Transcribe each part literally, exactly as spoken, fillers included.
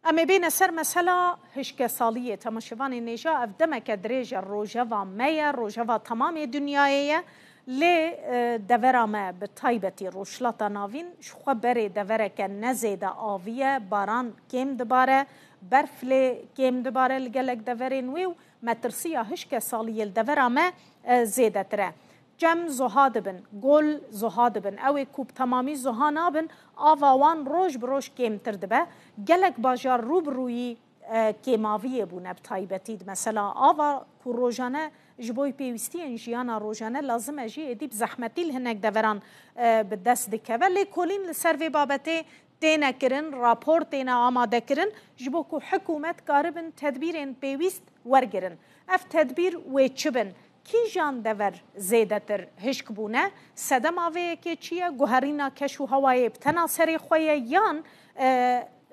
Em ê bêne ser mesela hişkesaliyê. Temaşevanên hêja, ev demeke dirêj e, rojeva me ye, rojeva temamê dinyayê ye. Lê, e, devera me, bi taybetî Rojhilata Navîn, ji xwe berê devereke ne zêde avî ye, baran kêm dibare, berf lê kêm dibare li gelek deverên wê û metirsiya hişkesaliyê li devera me, e, zêdetir e. Cem zuha dibin, gol zuha dibin. Ew ê ku bi temamî zuha nabin, ava wan roj bi roj kêmtir dibe. Gelek bajar rû bi rûyî, e, kêmaviyê bûne, bi taybetî di mesela ava ku rojane ji bo pêwîstiyên jiyana rojane lazim e jî, êdî bi zehmetî li hinek deveran, e, bi dest dikeve. Lê kolîn li ser vê babetê têne kirin, rapor têne amade kirin, ji bo ku hikûmet karibin tedbîrên pêwîst wergirin. Ev tedbîr wê çi bin? Kîjan dever zêdetir hişk bûne? Sedema vê yekê çi ye? Guherîna keş û hewayê bi tena serê xwe ye yan, e,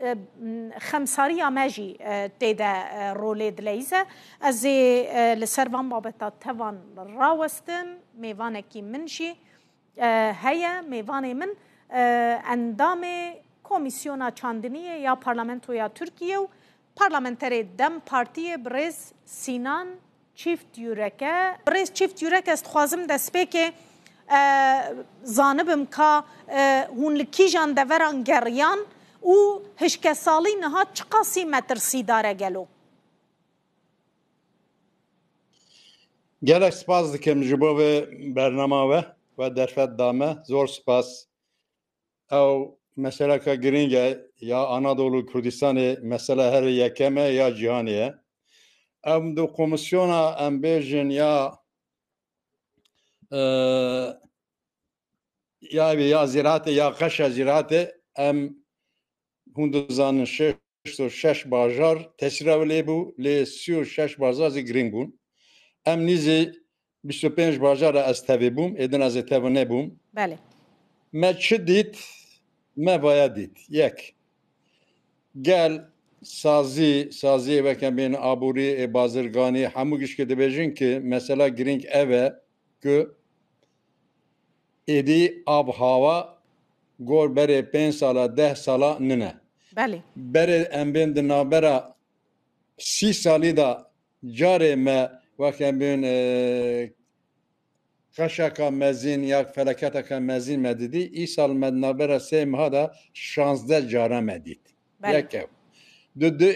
e, m, xemsariya me jî, e, tê de, e, rolê dileyîze? Ez ê, e, li ser van babeta tevan rawestim. Mêvanekî min jî, e, heye. Mêvanê min, e, endamê Komîsyona Çandiniyê ya Parlamentoya Tirkiye û parlamenterê DEM Partiyê birêz Sînan Çift Yurek e. Birêz Çift Yurek, ez dixwazim destpêkê, e, zanibim ka, e, hûn li kîjan deveran geriyan û hişkesalî niha çiqasî metirsîdar e gelo? Gelek spas dikim ji bo vê bernama we, we derfet da me. Zor spas. Ew meseleka girîng e, ya Anadolu Kurdistanê mesela herê yekem e ya cîhanê ye. Em di komîsyona, em bêjin, ya, e, ya, ya zîratê, ya qeşa zîratê, em, hûn dizanin, şeş û şeş bajar tesîra wê lê bû, lê sî û şeş bajar zî girîng bûn. Em nîzî bîst û pênc bajar e ez tevî bûm, êdin ez ê tevî nebûm. Belê. Me çi dît? Me vaya dît. Yek, gel sazî, saziyê weke bên aborî, ê bazirganî, hemû gişkê dibêjin ki mesela girîng ev e ku êdî av hava gor berê pênc sala, deh sala nine. Belê. Berê em bên di navbera sî salî de carê me weke bên, e, qeşeka mezin ya felaketeka mezin me didî. Îsal me di navbera sê meha de şazdeh cara me dît. Belê. Yek ew. Du, du,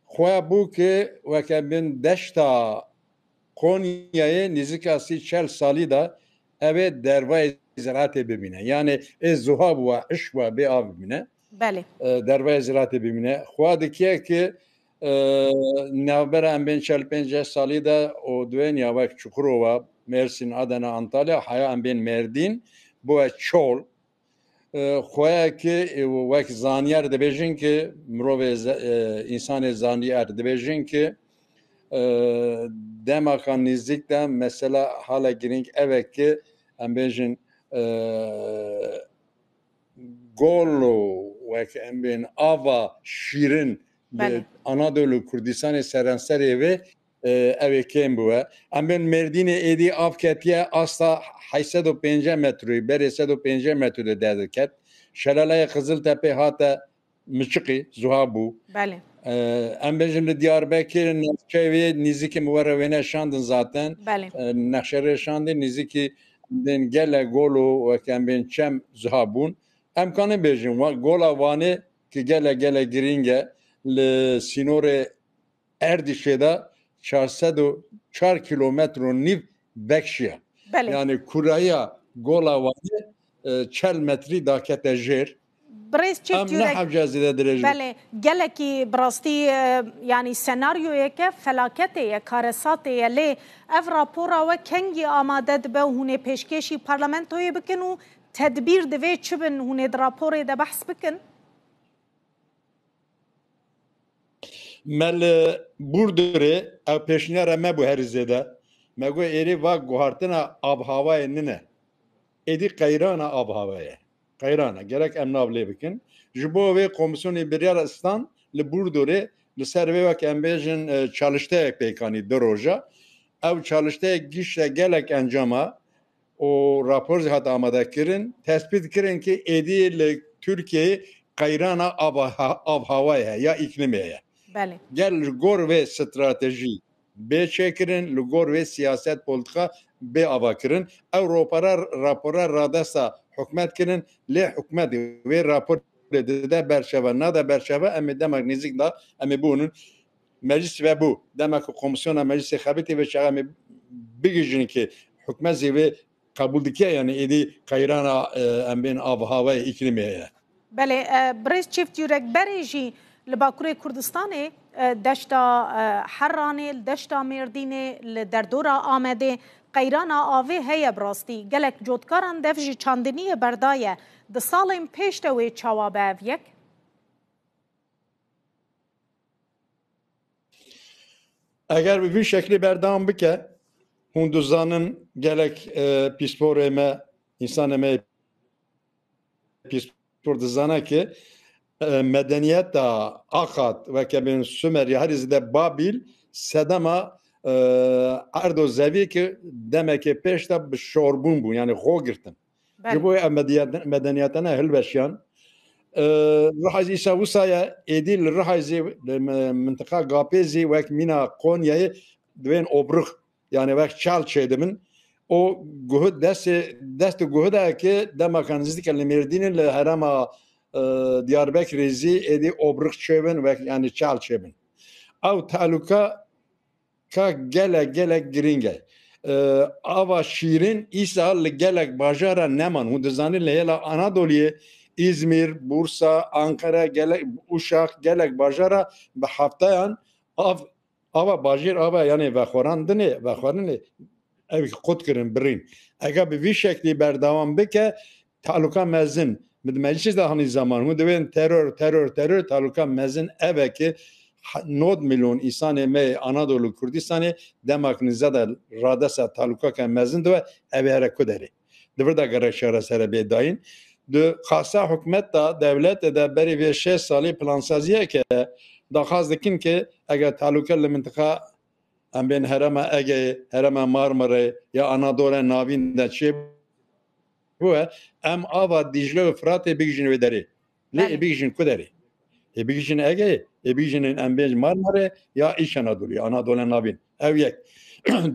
xwe bû ki weke bên deşta Konyayê nîzika sî çel salî de ev ê dervayê ziraatê bimîne. Yani ê zuha bû, iş bû, bê av bimîne. Belê. E, dervayê ziraatê bimîne. Xwe dikiye ki, e, navbera em bên çel pênc salî de û duên ya wek Çukurova, Mersin, Adana, Antalya, haya em bên Merdîn, bû e çol. E, xwe ki, e, wek zanyar dibêjin ki, mirovê ze-, e, însanê zanyar dibêjin ki, e, demaka nîzîk de mesela hala girîng ev e ki, em bêjin, e, gol û wek em bên ava şîrin li Belê. Anadolu Kurdistanê seranserê vê, e, ew ê kêm bûye. Em bên Mêrdînê êdî av ketiye asta heyt sed û pêncî metroyî, berê sed û pêncî metroyî derdiket. Şelaleyê Qiziltepê hate miçiqî, zuha bû. Belê. E, em bêjin li Diyarbekir nexşeyê wê nîzîkî min we re wêne şandin zaten. Belê. E, nexşe rê şandin nîzîkî bên gele gol û wek em bên çem zuha bûn. Em kanin bêjin, wa-, gola Wanê ki gele, gele girîng e, li sînorê Erdîşê de çar sed û çar kîlometro nîv vekşiya. Belê. Yani kurayiya gola Wanê, e, çel metrî dakete jêr. Birêz Çift Em ne Yurek, hewce zêde dirêj bin. Belê, gelekî bi rastî, e, yani senaryoyeke felaketê ye, karesatê ye. Lê ev rapora we kengî amade dibe û hûn ê pêşkêşî parlamentoyê bikin û tedbîr divê çi bin, hûn ê di raporê de behs bikin? Me li Burdurê ew pêşniyara me bû herî zêde. Me got êrî va guhartina avhawayê nine. Êdî qeyrana avhawayê. Qeyrana. Gerek em nav lê bikin. Ji bo vê komîsyonê biryara stan li Burdurê li ser vê wek em bêjin, e, çalışteyek pêk anî du roja. Ew çalışteyek gişte gelek encama û rapor jî hat amade kirin. Tespît kirin ki êdî li Tirkiyeyê qeyrana ava-, avhawayê heye ya îklimê heye. Belê. Ger li gor vê stratejî bê çêkirin, li gor vê siyaset, politika bê avakirin, ew ropara, rapora radesta hikûmet kirin, lê hikûmet wê raporê dide berçava, nade berçava, em ê demek nêzîk de em ê bûnin meclis vebû. Dema ku komisyona meclisê xebitî vê çaxa em ê bigihîjin ki hikûmet zî vê qebûl dike, yanî êdî qeyrana, e, em bên avhawayê îklimê heye. Belê, e, birêz Çift Yurek, berê jî li Bakurê Kurdistanê, e, deşta, e, Herranê, li deşta Mêrdînê, li derdora Amedê qeyrana avê heye bi rastî. Gelek cotkaran dev ji çandiniyê berdaye. Di salên pêş de wê çawa be ev yek? Eger bi vî şeklî berdewam bike, hûn dizanin gelek, e, pîsporê me, însanê me pîspor dizane ki, e, medeniyeta Axad, weke bên Sumer ya herî zêde Babîl, sedema, e, erdo zevî ki demekê pêş de bi şorbûn bûn, yanî xwe girtin. Belê. Ji bo ev mediyet-, medeniyetene hilweşiyan. E, Rihayzê îsa wisa ye, êdî li Rihayzê, li mi-, mintiqa Gapê zî wek mîna Konyayê divên obrix, yani wek çal çêdibin. O guhid destê, dest û guhid e ki dema kan nizîke li Mêrdînê li herema, e, Diyarbekirê zî êdî obrix çêbin, wek yani çal çêbin. Ew tehlûka ka gelek, gelek girîng e. E, ava şîrin îsa li gelek bajara neman. Hûn dizanin li hêla Anadoliyê, Îzmîr, Bursa, Ankara, gelek, Uşak, gelek bajara bi hefteyan av, ava bajêr, ava, yani vexwarandinê, vexwarinê ev qut kirin, birîn. Eger bi vî şeklî berdewam bike, tehlûka mezin, min di meclisê de hanî zaman, hûn divên teror, teror, teror, tehlûka mezin ev e ki ha-, nod milyon îsanê me yê Anadolu Kurdistanê demak nizada radesa tehlûkake mezin dibe, ev ê here ku derê. Di vir de gerek çaresere bê dayîn. Di xasa hikûmet de, dewletê de berî vê şeş salî plansaziyeke daxwaz dikin ki eger tehlûke li mintiqa em bên herêma Egeyê, herêma Marmarayê ya Anadolê Navîn de çê bûye, em ava Dîcle û Firatê bigihîjin wê derê. Lê Belê. Ê bigihîjin ku derê? Ê bigihîjin Egeyê, ê bigihîjin em bên Marmarayê ya Îç Anadoluyê, Anadolê Navîn. Ew yek.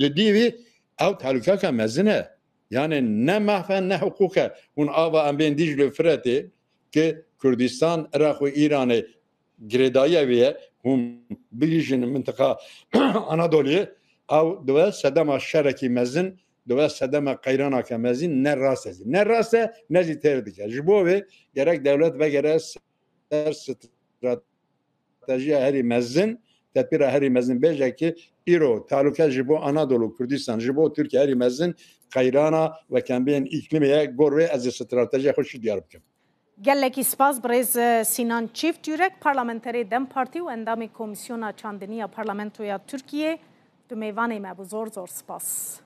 Di dî vî ew tehlûkeke mezin e. Yani ne mehf e ne hiqûq e. Hûn ava em bên Dîcle û Firatê ki Kurdistan, Iraq û Îranê girêdayiya wê ye, hûn bigihîjin mintiqa Anadoluyê, ew dibe sedema şerekî mezin, dibe sedema qeyraneke mezin, ne rast e zî. Ne rast e, ne zî têr dike. Ji bo wê gerek dewlet vegere ser stratejiya herî mezin, tedbîra herî mezin bêje ki îro tehlûke ji bo Anadolu Kurdistan, ji bo Tirkiye herî mezin qeyrana wekembên îklimê ye. Gor wê ez ê stratejiya xwe şî diyar bikim. Gelekî spas birêz, e, Sînan Çîft Yurek, parlamenterê dem Partî û endamê Komîsyona Çandinî ya Parlamentoya Tirkiyê. Tu mêvanê me bû, zor zor spas.